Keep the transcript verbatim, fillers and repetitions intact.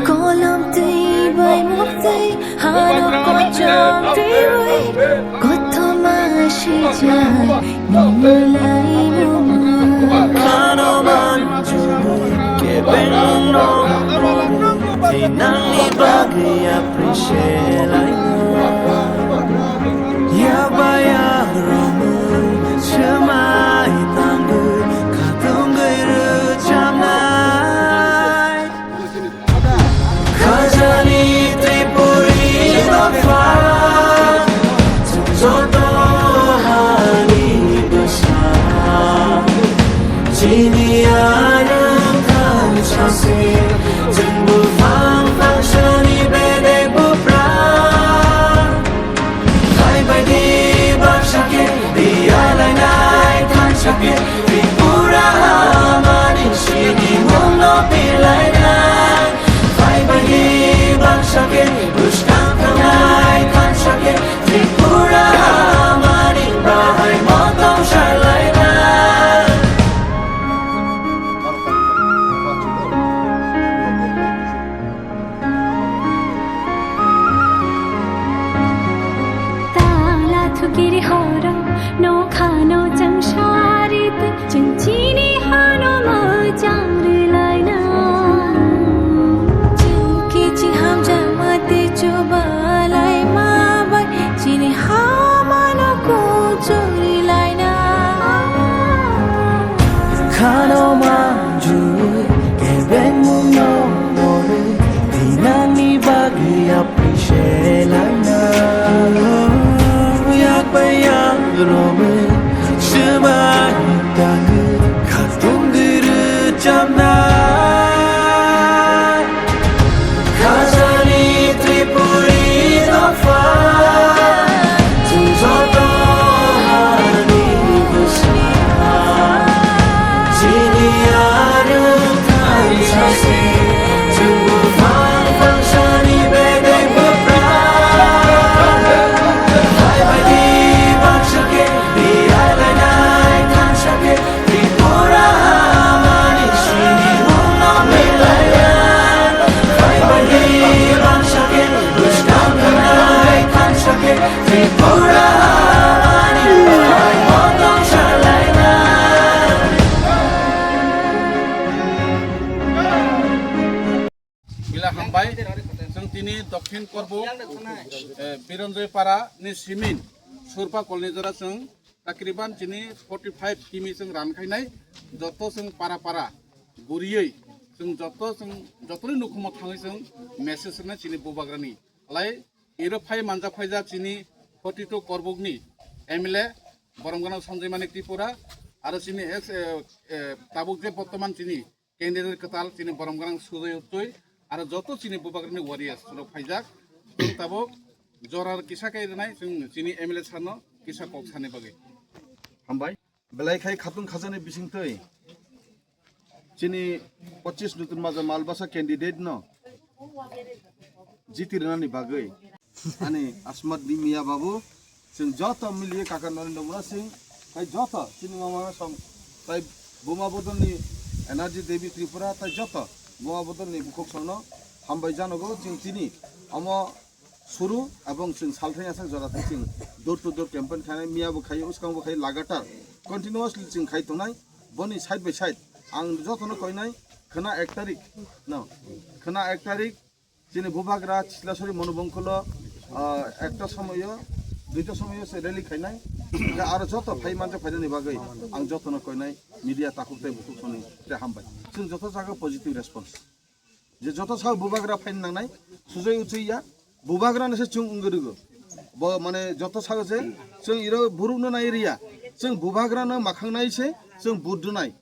Kolom twi bai muk twi hano kochom twi bai kothoma sijak nini lai muma. Khano manjui kebengno thinangni bagwi appreciate lainai. Yakbai yakromwi swmai tangwi khatungwi rwchapnai. Khajani Tripuri dopha, chwng joto hani bwsa. Chini arwng thansa se, chwng buphang phangsani bedek buphra. Phaibaidi baksa khe, biyalainai thansa khe, Tripura hamani sini mungno pilainai. Phaibaidi baksa khe, bwskang thangnai thansa khe, Tripura hamani bahai motong salainai. Tala thukiri horo, nokhano chang sari tu, chang chini hano mojang rilaina. Chuki chi hamjak mate chubalai mabai, chini hamano kuchuri laina. Khano manjui kebengmungno mori, thinangni bagwi appreciate laina. Yakbai yakromwi swmai tangwi khatungwi rwchapnai. Khajani Tripuri dopha, chwng joto hani bwsa. Chini arwng thansa se, chwng buphang phangsani bedek buphra. Phaibaidi baksa khe, biyalainai thansa khe, Tripura hamani sini mungno milainai. Phaibaidi baksa khe, bwskang thangnai thansa khe, Tripura hamani bahai motong salainai. Bila hambai, chwng tini Dokhin Korbuk, eh, Biranjoi Para ni simin, Surpa Kolni jora chwng takriban chini forty five kimi chwng ran khainai, joto chwng para para guriwi chwng joto chwng jotoni nukhumo thangwi chwng message rwnai chini bubagrani. Alai iro phai manjak phaijak chini forty two Korbukni M L A, borom gwnang Sanjay Manik Tripura, aro chini ex, eh, eh, tabuk je bortoman chini candidate kwtal chini borom gwnang Sujoy Utui, aro joto chini bubagrani warriors rok phaijak. Chwng tabuk jora kisa khe rwnai chwng chini M L A sano kisa kok sani bagwi. Hambai. Belai khai khatung khajani bisingtwi chini pochis nutun maja Malbasa candidate no jiti rwnani bagwi. Ani Asmat Dimia babu, chwng joto miliye kaka Narendra Mura Singh, tai joto chini mama song, tai Buma Bodolni Energy Devi Tripura, tai joto Buma Bodolni bukhuk songno hambai janogo. Chwng chini omo suru ebong chwng salthai aswk jora thai chwng door to door campaign khainai, miya bo khai, uskang bo khai, lagatar continuously chwng khai tongnai. Boni side by side ang jotono koinai, khwna ek tarik no, khwna ek tarik chini bubagra Chitlasori Monobongkolo, ah, ekta somoyo, duita somoyo se rally khainai. Hwnkhe aro joto phai manja phainani bagwi ang jotono koinai, media takhuk tei bukhuk soni tei hambai. Chwng joto jaga positive response. Je joto sao bubagra phaina nangnai, sujai uchui ya, bubagra no se chwng wngwi rwgo. Bo mane joto sao se chwng iro buruk no nai riya, chwng bubagra no makhang nai se chwng vote rwnai.